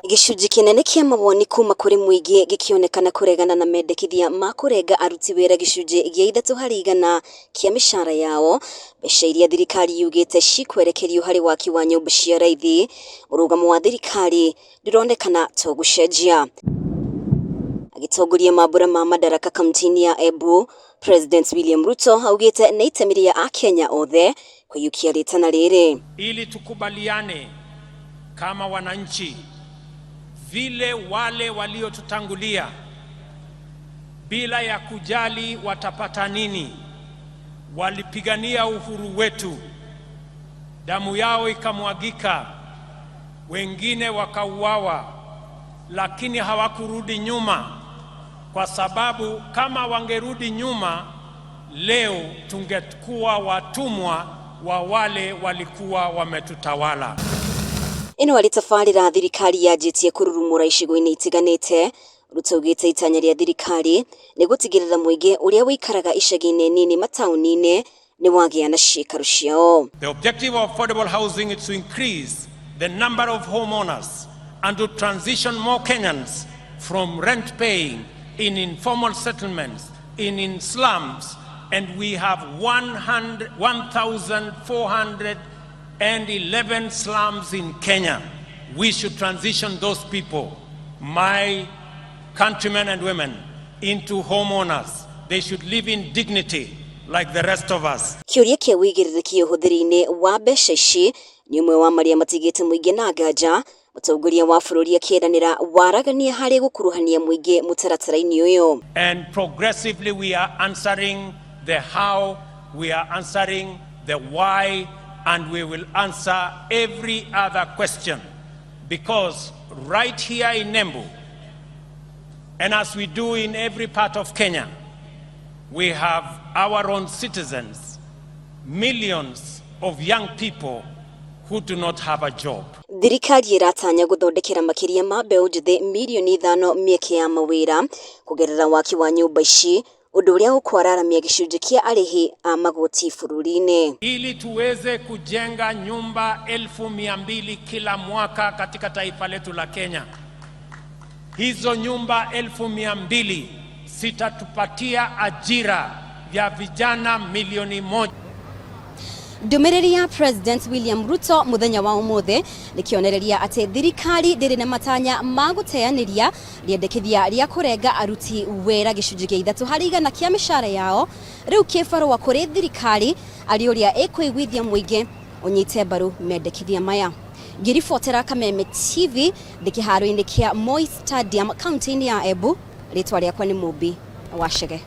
Gĩcunjĩ kĩnene kĩa mawoni kuma kũrĩ mũingĩ gĩkĩonekana kũregana na mendekithia ma kũrenga aruti wĩra gĩcunjĩ gĩa 3% kĩa mĩcara yao, mbeca iria thirikari yugĩte cikwerekerio harĩ waki wa nyũmba cia raithi, mũrũgamo wa thirikari ndũronekana ta ũgũcenjia. Agĩtongoria mambura ma Madaraka kaunti-inĩ ya Embu, President William Ruto augĩte nĩ itemi rĩa Akenya othe kũiyũkia rĩtana rĩrĩ. Ili tukubaliane kama wananchi vile wale waliotutangulia bila ya kujali watapata nini, walipigania uhuru wetu, damu yao ikamwagika, wengine wakauawa, lakini hawakurudi nyuma, kwa sababu kama wangerudi nyuma leo tungekuwa watumwa wa wale walikuwa wametutawala. Ĩno arĩ tabarĩra thirikari yanjĩtie kũrurumũra icigo-inĩ itiganĩte. Ruto augĩte itanya rĩa thirikari nĩ gũtigĩrĩra mũingĩ ũrĩa ũikaraga icagi-inĩ nini mataũni-inĩ nĩ wagĩa na ciikaro ciao. The objective of affordable housing is to increase the number of homeowners and to transition more Kenyans from rent paying in informal settlements, in slums, and we have 1,411 slums in Kenya. We should transition those people, my countrymen and women, into homeowners. They should live in dignity like the rest of us. Kĩũria kĩa ũigĩrĩrĩki ũhũthĩri-inĩ wa mbeca ici nĩ ũmwe wa marĩa matigĩte mũingĩ na nganja, mũtongoria wa bũrũri akĩranĩra waragania harĩ gũkuruhania mũingĩ mũtaratara-inĩ ũyũ. And progressively we are answering the how, we are answering the why, and we will answer every other question. Because right here in Embu, and as we do in every part of Kenya, we have our own citizens, millions of young people who do not have a job. Thirikari ĩratanya gũthondekera makĩria ma mbeũ njĩthĩ mirioni 5 mĩeke ya mawĩra kũgerera waki wa nyũmba ici, ũndũ ũrĩa ũkwararamia gĩcunjĩ kĩa arĩhi a magoti bũrũri-inĩ. Ili tuweze kujenga nyumba 200,000 kila mwaka katika taifa letu la Kenya. Hizo nyumba 200,000 zitatupatia ajira ya vijana milioni 1. Ndũmĩrĩri ya President William Ruto mũthenya wa ũmũthĩ nĩ kĩonereria atĩ thirikari ndĩrĩ na matanya ma gũteanĩria rĩendekithia rĩa kũrenga aruti wĩra gĩcunjĩ kĩa 3% kĩa mĩcara yao. Rĩu kĩbarũa kũrĩ thirikari arĩ ũrĩa ĩkũiguithia mũingĩ ũnyite mbaru mendekithia maya. Ngĩribotera Kameme TV ndĩ kĩharo-inĩ kĩa Moi Stadium kaunti-inĩ ya Embu, rĩtwa rĩakwa nĩ Mũmbi wa Chege.